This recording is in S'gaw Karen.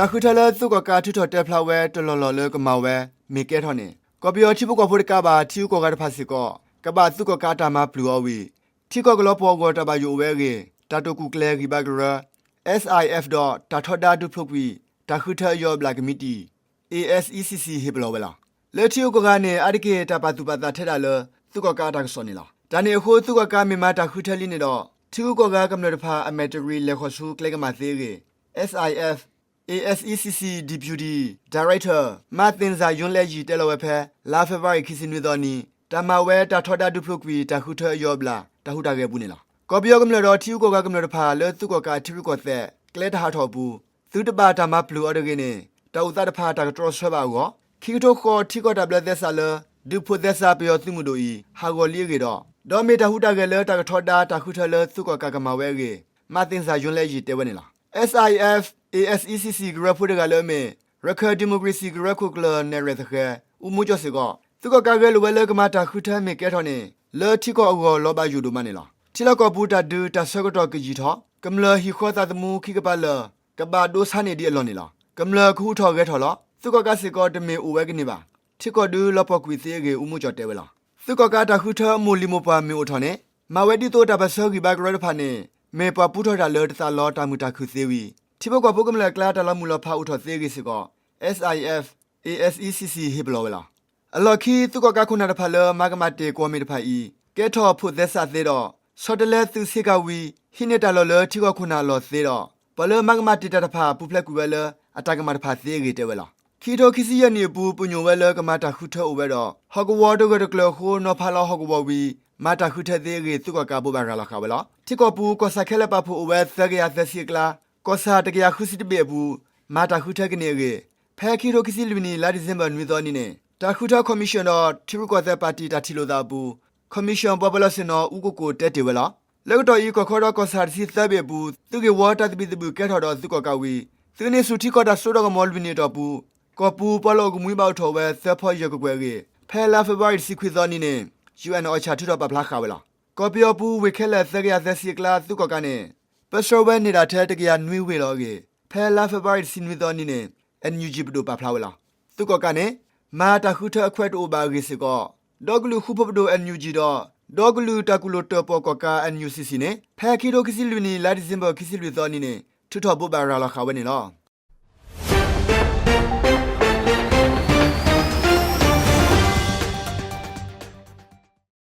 တၢ်ဃုထၢလၢသုးကီၣ်ကးထုးထီၣ်တဲဖျါဝဲတလီၢ်လီၢ်လၢကမၤဝဲ မ့ၢ်ကဲထီၣ်န့ၣ် ကီၢ်ပယီၤထံဖိကီၢ်ဖိတကးဘၣ် ထံဂုၤကီၢ်ဂၤတဖၣ်စ့ၢ်ကီး ကဘၣ်သုးကီၣ်ကးတၢ်မၤပျုၢ်အီၤဝံၤ ထံကီၢ်ကလီၤပှီၢ်အဂီၢ်တၢ်ဘၣ်ယိၣ်အိၣ်ဝဲအဂ့ၢ် တၢ်တိာ်ကူၣ်ကျဲၤဂံၢ်ဘါကရၢ SIF ဒီးတၢ်ထီဒါဒုးဖျိးကွံာ် တၢ်ဃုထၢအယီၤအဘျၣ်ကမံးတံာ် A S E C C ဟ့ၣ်ပလီၢ်ဝဲလီၤ. လၢထံဂုၤကီၢ်ဂၤန့ၣ် အါတက့ၢ်တၢ်ပာ်သူၣ်ပာ်သးထဲဒၣ်လၢ သုးကီၣ်ကးအတၢ်ကစီၣ်န့ၣ်လီၤ. တၢ်န့ၣ်အဃိ သုးကီၣ်ကးမ့ၢ်မၤတၢ်ဃုထၢလံန့ၣ်ဒီး ထံဂုၤကီၢ်ဂၤကမျၢၢ်တဖၣ်အမဲာ်တရံးလဲၤဃီၤဆူကျဲကမၣ်သ့အဂ့ၢ် SIF A S E C C Deputy Director မါသ့ၣ်စၢ်ယွန်းလဲယံၤတဲလီၤဝဲဖဲ လါဖ့ၤဘြူၤအါရံၤခံဆံနွံသီနံၤ တၢ်မၤဝဲတၢ်ထီဒါဒုးဖျိးကွံာ် တၢ်ဃုထၢအယီၤအဘျၣ် တၢ်ဟူးတၢ်ဂဲၤအပူၤန့ၣ်လီၤ. ကီၢ်ပယီၤကမျၢၢ်ဒီးထံဂုၤကီၢ်ဂၤကမျၢၢ်တဖၣ် လၢသုးကီၣ်ကးထံရူၢ်ကီၢ်သဲး ကျဲတဟးထီၣ်အပူၤ သုတဘၣ်တၢ်မၤပျုၢ်အီၤတဂ့ၤန့ၣ် တၢ်အိၣ်သးတဖၣ်တၢ်ကတြီဆၢဘၣ်အဂီၢ် ခံကထိဃိး ထံကီၢ်တၢ်ဘျၢသဲစးလၢ ဒုးဖှိၣ်သဲစးပယီၤသုးမုၢ်ဒိၣ်အံၤ ဟးဂီၤလံအဂ့ၢ်ဒီး ဒီးမ့ၢ်တၢ်ဟူးတၢ်ဂဲၤလၢတၢ်ကထီဒါတၢ်ဃုထၢလၢသုးကီၣ်ကးကမၤဝဲအဂ့ၢ် မါသ့ၣ်စၢ်ယွန်းလဲယံၤတဲဝဲန့ၣ်လီၤ. SIF A S E C C ကရၢဖိတဂၤလၢအမ့ၢ် ရခၢၣ်ဒံၣ်မိၣ်ကရ့ၣ်စံၣ်ကရၢခိၣ်ကျၢၢ်နဲၣ်ရွဲၣ်သဃဲၤ အူမူကၠီၣ်စ့ၢ်ကီး သုးကီၣ်ကးဂဲၤလိာ်ဝဲလၢကမၤတၢ်ဃုထၢမ့ၢ်ကဲထီၣ်န့ၣ် လၢထံကီၢ်အဂီၢ်လီၤဘၣ်ယိၣ်ဒိၣ်မးန့ၣ်လီၤ. ထံလီၢ်ကီၢ်ပူၤတၢ်ဒုးတၢ်ဆၢကတီၢ်ကယံာ်ထီၣ် ကမျၢၢ်ဟံၣ်ဃီသးသမူခံကပၤလၢာ် ကဘၣ်ဒိဆါန့ၢ်ဒံးအလီၢ်န့ၣ်လီၤ. ကမျၢၢ်ကဟူးထီၣ်ဂဲၤထီၣ်လီၤ. သုးကီၣ်ကးစ့ၢ်ကီးတမ့ၢ်အိၣ်ဝဲကန့ၢ်ဘၣ်. ထံကီၢ်ဒုးလီၤပှီၢ်ကွံာ်သ့အဂ့ၢ် အူမူကၠီၣ်တဲဝဲလီၤ. သုးကီၣ်ကးတၢ်ဃုထၢအမိၢ်လံၤမိၢ်ပှၢ်မ့ၢ်အိၣ်ထီၣ်န့ၣ် မၤဝဲဒ်သိးတၢ်ပၢၢ်ဆၢဂံၢ်ဘါကရၢတဖၣ်န့ၣ် မ့ၢ်ပှၤပူထီၣ်တၢ်လၢတသးလီတၢ်မုာ်တၢ်ခုၣ်သ့ဝံၤ ထံဖိကီၢ်ဖိကမျၢၢ်အကျါတၢ်လီၤမုၢ်လီၤဖးအိၣ်ထီၣ်သ့အဂ့ၢ်စ့ၢ်ကီး SIF A S E C C ဟ့ၣ်ပလီၢ်ဝဲလီၤ. အလီၢ်ခံ သုးကီၣ်ကးခိၣ်နၢ်တဖၣ်လၢမၤကမၣ်တ့ၢ်ကွီၢ်မ့ၢ်တဖၣ်အံၤ ကဲထီၣ်ဖှိၣ်သဲစးသ့ဒီး ဆီတလဲသုးဆ့ကၤဝံၤ ဟံးန့ၢ်တၢ်လီၢ်လၢထံကီၢ်ခိၣ်နၢ်အလီၢ်သ့ဒီး ပှၤလၢမၤကမၣ်တ့ၢ်တၢ်တဖၣ် ပူၤဖျဲးကွံာ်ဝဲလၢအတၢ်ကမၣ်တဖၣ်သ့အဂ့ၢ်တဲဝဲလီၤ. ခံကထိခံဆံယဲၢ်နံၣ်အပူၤ ပညိၣ်ဝဲလၢကမၤတၢ်ဃုထၢအိၣ်ဝဲဒီး ဟီၣ်ကဝီၤတဂၢၢ်တကျၢၤအဃိ နီၤဖးလီၤဟီၣ်ကဝီၤဝံၤ မၤတၢ်ဃုထၢသ့အဂ့ၢ် သုးကီၣ်ကးဘိးဘၣ်ရၤလီၤဃာ်ဝဲလီၤ. ထံကီၢ်ပူၤ ကီၢ်ဆၣ်ခဲလၢာ်ပာ်ဖှိၣ်အိၣ်ဝဲသၢကယၤသၢဆံအကျါ ကီၢ်ဆၣ်တကယၤဃုဆံတဘ့ၣ်အပူၤ မၤတၢ်ဃုထၢကန့ၢ်အဂ့ၢ် ဖဲခံကထိခံဆံလွံၢ်နံၣ် လါဒံၣ်စ့ဘၢၣ်နွံသီအနံၤန့ၣ် တၢ်ဃုထၢ commission ဒီးထံရူၢ်ကီၢ်သဲးပၣ်တံၣ်တၢ်ထံၣ်လိာ်သးအပူၤ commission ပှၤပၢၤလီၢ်ဆ့ၣ်နီၤ အူကကိၣ်တဲတ့ၢ်ဝဲလီၤ. လၢကတီၢ်အံၤ ကီၢ်ခီဒီးကီၢ်ဆၣ်တဆံသၢဘ့ၣ်အပူၤ သုးဂ့ၢ်ဝီတၢ်သဘံၣ်သဘုၣ်ကဲထီၣ်ဒီးသုးကီၣ်ကးဝံၤ သုးန့ၢ်ဆူၣ်ထံကီၢ်တၢ်စိတၢ်ကမီၤလွံၢ်နံၣ်အတီၢ်ပူၤ ကီၢ်ပူၤပှၤလီၢ်အိၣ်ကမှံဘၣ်အိၣ်ထီၣ်ဝဲသၢဖီယဲၢ်ကကွဲၢ်အဂ့ၢ် ဖဲလါဖ့ၤဘြူၤအါရံၤတဆံခွံသီအနံၤန့ၣ် UN OCHA ထုးထီၣ်ပာ်ဖျါဃာ်ဝဲလီၤ. ကီၢ်ပယီၤပူၤ ဝ့ၢ်ခဲလၢာ်သၢကယၤသၢဆံအကျါ သုးကီၣ်ကးန့ၣ် ပၢဆှၢဝဲန့ၢ်ဒၣ်ထဲတကယၤနွံဝ့ၢ်လီၤအဂ့ၢ် ဖဲလါဖ့ၤဘြူၤအါရံၤတဆံနွံသီအနံၤန့ၣ် NUG ပဒိၣ်ပာ်ဖျါဝဲလီၤ. သုးကီၣ်ကးန့ၣ် မၤတၢ်ဃုထၢအခွဲးတအိၣ်ဘၣ်အဂ့ၢ်စ့ၢ်ကီး ဒီကလုာ်ဃူဖိးပဒိၣ် NUG ဒီး ဒီကလုာ်တၢ်ကူၣ်လိာ်တၢၣ်ပီၣ်ကီၣ်ကး NUCC န့ၣ် ဖဲခံကထိခံဆံလွံၢ်နံၣ် လါဒံၣ်စ့ဘၢၣ်ခံဆံလွံၢ်သီအနံၤန့ၣ် ထုးထီၣ်ဘိးဘၣ်ရၤလီၤဃာ်ဝဲန့ၣ်လီၤ.